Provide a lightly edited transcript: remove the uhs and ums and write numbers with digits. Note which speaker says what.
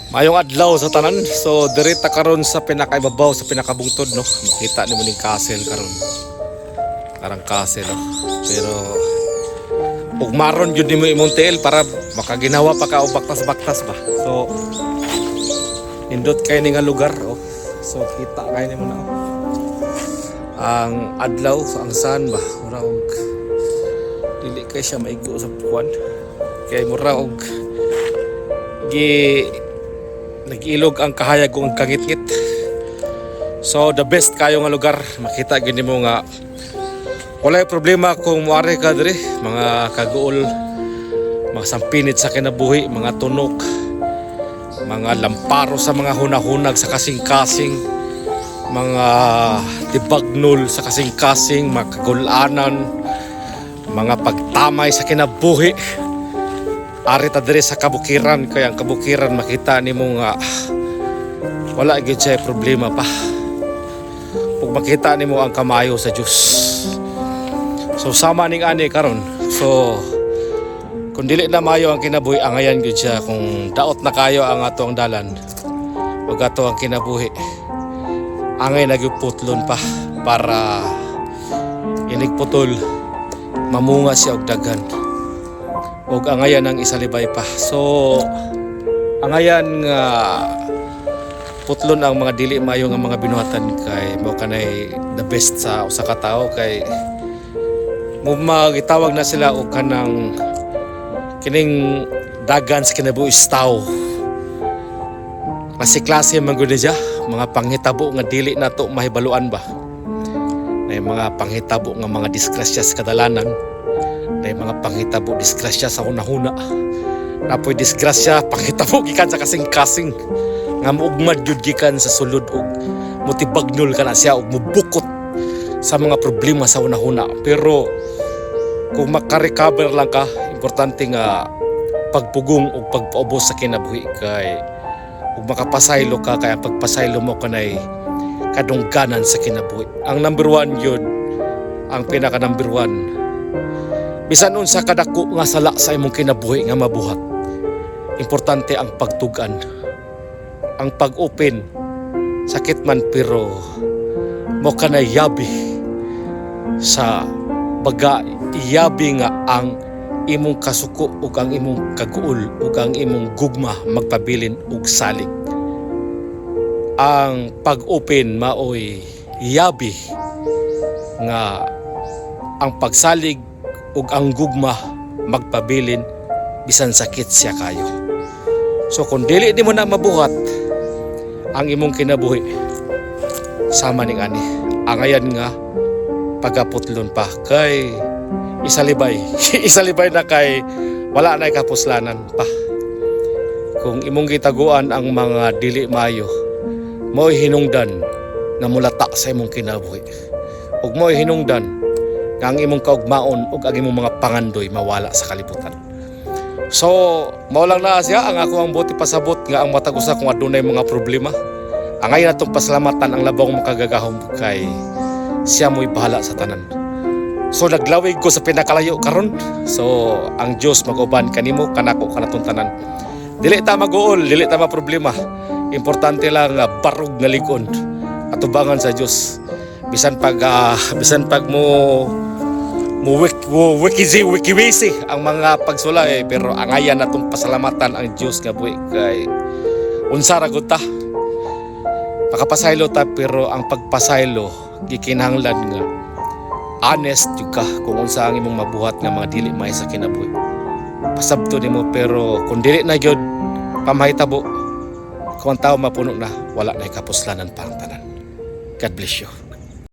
Speaker 1: Mayong adlaw sa tanan. So diri ta karon sa pinakaibabaw, sa pinakabungtod, no. Makita nimo ning castle karon. Karang castle, no. Pero ugmaron gyud nimo imong tiil para makaginawa pa ka og baktas-baktas ba. So nindot kay ni nga lugar, oh. So kita kay nimo na, oh. Ang adlaw, ang sun ba, mura og dili kay siya maigo sa buwan. Kay mura og gi nag-ilog ang kahayag ug ang kangitngit. So the best kayo nga lugar, makita gyud nimo nga walay problema kung muari ka diri, mga kaguol, mga sampinit sa kinabuhi, mga tunok, mga lamparo sa mga hunahunag sa kasing-kasing, mga tibagnol sa kasing-kasing, mga kagulanan, mga pagtamay sa kinabuhi. Ari ta diri sa kabukiran kay ang kabukiran, makita nimo nga wala gyud siya problema pa. Ug makita nimo ang kamayo sa Dios. So sama ning ani karon. So kung dili na mayo ang kinabuhi, angayan gyud siya kung daot na kayo ang ato ang dalan ug ato ang kinabuhi. Angay na gyud putlon pa para inig putol, mamunga siya og daghan ug angayan ang isalibay pa. So angayan nga putlon ang mga dili mayo nga mga binuhatan kay mao kanay the best sa usa ka tawo, kay mo magitawag na sila og kanang kining dagan sa kinabuhi tawo. Kasi klase man gud siya, mga panghitabo nga dili nato mahibaluan ba. Na mga panghitabo nga mga disgrasya sa kadalanan, na mga panghitabo disgrasya sa hunahuna, napoy disgrasya panghitabo gikan sa kasing-kasing nga muugmad gyud gikan sa sulod og motibagnol ka na siya og mubukot sa mga problema sa hunahuna. Pero kung makarecover lang ka, importante nga pagpugong og pagpaubos sa kinabuhi kay ug makapasaylo ka, kay ang pagpasaylo mo kanay kadungganan sa kinabuhi. Ang number one yun, ang pinaka number one, bisan unsa kadako nga sala sa imong kinabuhi nga mabuhat, importante ang pagtugan, ang pag-open. Sakit man, pero mo kanay yabi sa baga, yabi nga ang imong kasuko ug ang imong kaguol ug ang imong gugma magpabilin og salig. Ang pag-open maoy yabi nga ang pagsalig ug ang gugma magpabilin bisan sakit siya kayo. So kung dili nimo na mabuhat ang imong kinabuhi sama ning ani, angayan nga pagaputlon pa kay isalibay, isalibay na kay wala na kapuslanan pa. Kung imong gitaguan ang mga dili mayo, mo'y hinungdan nga mulata sa imong kinabuhi ug mo'y hinungdan nga ang imong kaugmaon ug ang imong mga pangandoy mawala sa kalibutan. So mao lang na siya ang ako ang buot ipasabot nga ang matag usa, kung adunay mga problema, angay natong pasalamatan ang labong makagagahom kay siya mo'y bahala sa tanan. So naglawig ko sa pinakalayo karon. So ang Dios mag-uban kanimo, kanako, kanatong tanan. Dili ta maguol, dili ta problema. Importante lang nga barog nga lig-on atubangan sa Dios. Bisan pag mo mo wik, mo wikizi wikiwisi ang mga pagsulay, pero angayan natong pasalamatan ang Dios nga buhi kay unsa ra gud ta makapasaylo ta. Pero ang pagpasaylo, gikinahanglan nga honest jud ka kung unsa ang imong mabuhat nga mga dili may sa kinabuhi, pasabto nimo. Pero kung dili na gyud pamahitabo, kung ang tao mapuno na, wala na kapuslanan pa ang tanan. God bless you.